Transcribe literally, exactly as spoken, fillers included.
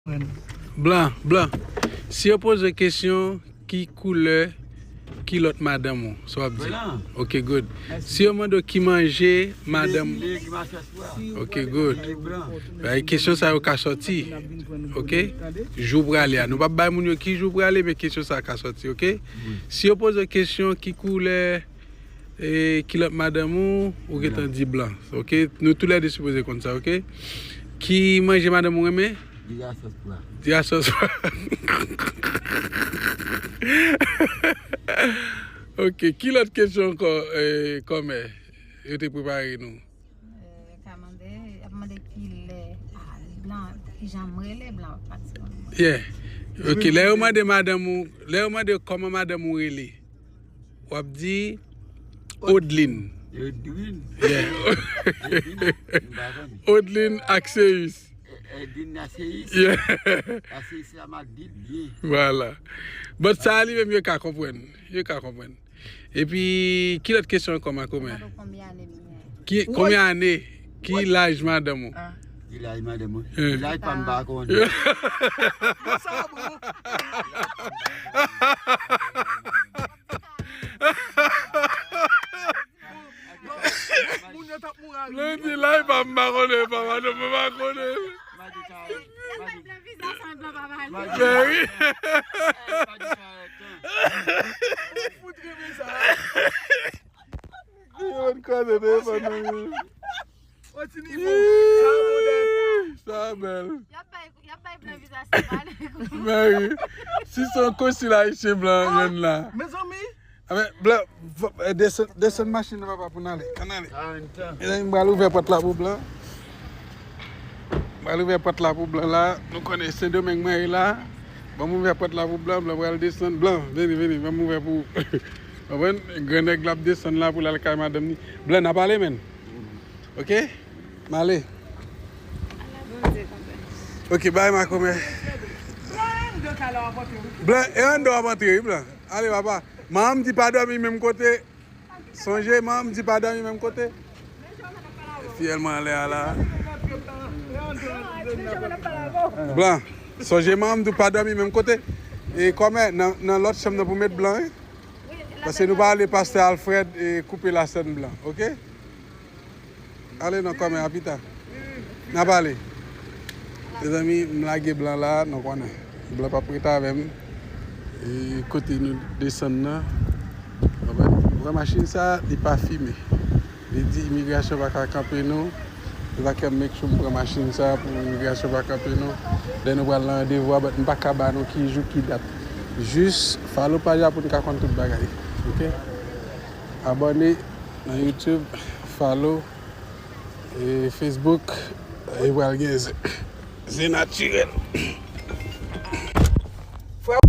Blan, blan. Si yo poze w kesyon, ki koulè kilòt madanm ou? Sa w ap di? Blan. Ok, good. Si yo mande w ki manje madanm. Ok, good. Bay kesyon sa yo ka sòti. Ok? Jou prale a. Nou p ap bay moun yo ki jou prale, men kesyon sa ka sòti, ok? Si yo poze w kesyon ki koulè e kilòt madanm ou, ou gentan di blan. Ok? Nou toulède sipoze konn sa, ok? Ki manje madanm ou renmen? Di a sòs pwa. Di a sòs pwa. Ok, ki lòt kesyon ankò, eh, kòmè? Yo te prepare nou. Eh, ka mande, y ap mande ki lè, ah, blan, ki jan m rele, blan pa t konn mwen. Yeah. Ok, lè yo mande madanm ou, lè yo mande kòman madanm ou rele, w ap di Odlin. Odlin. Yeah. Odlin, m pa konn. Odlin Axeus. Edwin Aseyis. Yeah. Aseyis la m ap di l byen. Vwala. But sa a li menm yo ka konprann. Yo ka konprann. Epi, ki lòt kesyon ankò, Makomè? Mande w konbyen ane m gen. Ki, konbyen ane? Ki laj madanm ou? Ah. Ki laj madanm ou? Eh. Laj pa m pa konnen. Yo sa bon. Moun yo t ap mouri a ri. Lendi la, e pa m pa konnen, e pa madanm mwen pa konnen. Mèri. Ou fout renmen sa. Yo vin kraze telefòn nan. Yon ti nivo. Sa modèn. Sa bèl. Y ap bay, y ap bay blan viza si pale. Mèri. Si se yon konsil ayisyen blan, youn la. Mezanmi. Amen, blan, v-, eh, desann, desann machin nan, papa, pou n ale. Ann ale. Mezanmi, m pral ouvè pòt la pou blan. M pral ouvè pòt la pou blan la. Nou konnen Sendomeng mwen ye la. Ban m ouvè pòt la pou blan, blan pral desann. Blan, vini, vini, ban m ouvè pou ou. Konprann? Gran nèg la ap desann la pou l al kay madanm ni. Blan, n a pale, menn. Ok? M ale. Ok, bay makomè. Blan, e anndan w ap antre, wi, blan. Ale, papa. Manman m di pa dòmi menm kote. Sonje, manman m di pa dòmi menm kote. Fiyèl mwen anlè a la. Blan, sonje, manman m di w pa dòmi menm kote. E kòmè nan, nan lòt chanm nan pou met blan, wi. Paske nou pa vle pastè Alfred, e, koupe lasèn blan, ok? Ale non, kòmè, a pita. N a pale. Mezanmi, m lage blan la, nou konnen. Blan p ap ret avè m. E kote nou desann nan. Konprann? Ou wè machin sa, li pa fimen. Li di imigrasyon pa ka kanpe nou. Se sa k fè m make sure m pran machin sa pou imigrasyon pa kanpe nou. Lè nou pral nan randevou a, but m pa ka ba nou ki jou, ki dat. Jis follow paj la pou n ka konn tout bagay. Ok? Abòne nan YouTube, follow, e Facebook, e pral gen zen. Zen natirèl. Frè,